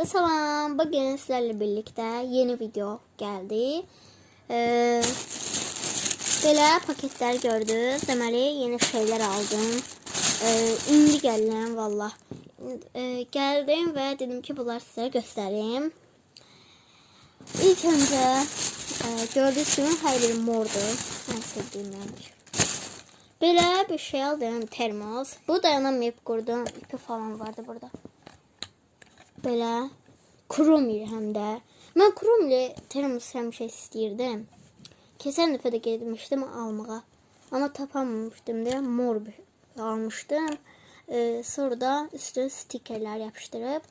Salam. Bugün sizlerle birlikte yeni video geldi. Belə paketler gördünüz. Deməli yeni şeyler aldım. İndi gəldim vallah. Gəldim və dedim ki bunları sizə göstərim. İlk öncə gördüyünüz kimi hər biri mordur. Ən sevdiyim rəng. Belə bir şey aldım, termos. Bu dayanamayıb qurdum. İpi falan vardı burada. Belə kromli həm də. Mən kromli termos həmişə istəyirdim. Keçən dəfə də getmişdim almağa. Amma tapamamışdım deyə mor bir almışdım. Sonra da üstünə stikerlər yapışdırıb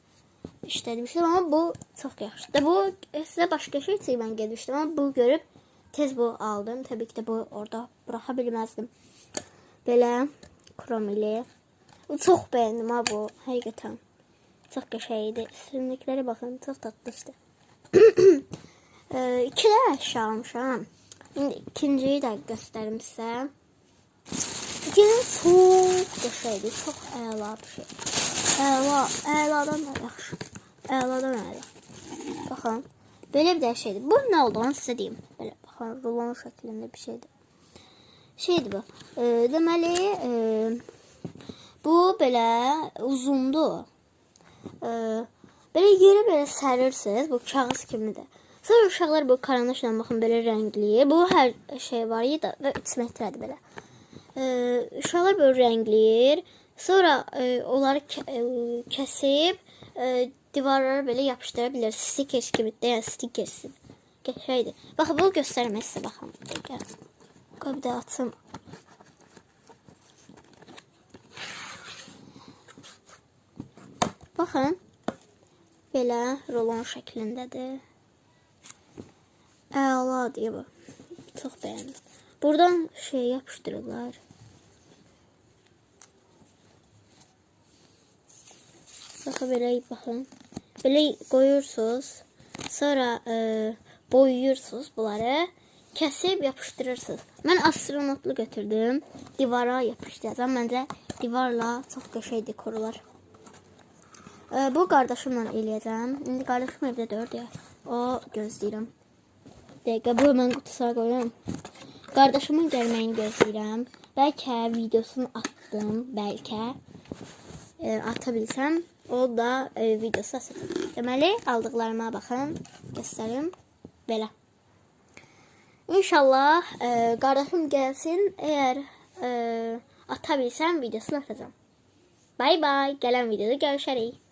işlətmişdim. Amma bu çox yaxşıdır. Bu sizə başqa şey üçün mən getmişdim. Amma bu görüb tez bu aldım. Təbii ki də bu orada buraxa bilməzdim. Belə kromili. Çox bəyəndim ha bu. Həqiqətən. Çox qəşəng idi. Üstündəkilərə baxın, çox tatlışdı. İki də əşya almışam. İndi ikinciyi də göstərim sizə. İkinci çox qəşəngdir, çox əla bir şey. Əla, əladan da yaxşı. Əladan əla. Baxın, belə bir də şeydir. Bu nə olduğunu sizə deyim. Belə baxın, rulon şəklində bir şeydir. Şeydir bu. Deməli, bu belə uzundur. Belə yerə belə sərirsiniz. Bu kağız kimidir. Sonra uşaqlar bu karandaşla baxın belə rəngliyir. Bu hər şey var idi və 3 metrədir belə. Uşaqlar belə rəngləyir. Sonra onları kəsib divarlara belə yapışdıra bilər. Stickers kimi də, yəni stickers. Qəşəngdir. Baxın bu göstərmək sizə baxın. Bir dəqiqə. Qoy bir də açım. Baxın. Belə rulon şəklindədir. Əla deyə bu. Çox bəyəndim. Buradan şey yapışdırırlar. Baxın belə baxın. Belə qoyursunuz. Sonra boyayırsınız bunları. Kəsib yapışdırırsınız. Mən astronotlu götürdüm. Divara yapışdıracağam. Məncə divarla çox qəşəng dekor olar. Bu qardaşımla eləyəcəm. İndi qardaşım evdə deyil deyə. O gözləyirəm. Dəqiqə, bu mən qutusuna qoyuram. Qardaşımın gəlməyini gözləyirəm. Bəlkə videosunu attım, bəlkə ata bilsəm, o da videosu atacaq. Deməli, aldıqlarıma baxın, göstərim. Belə. İnşallah qardaşım gəlsin. Əgər ata bilsəm videosunu atacağam. Bay bay. Gələn videoda görüşərik.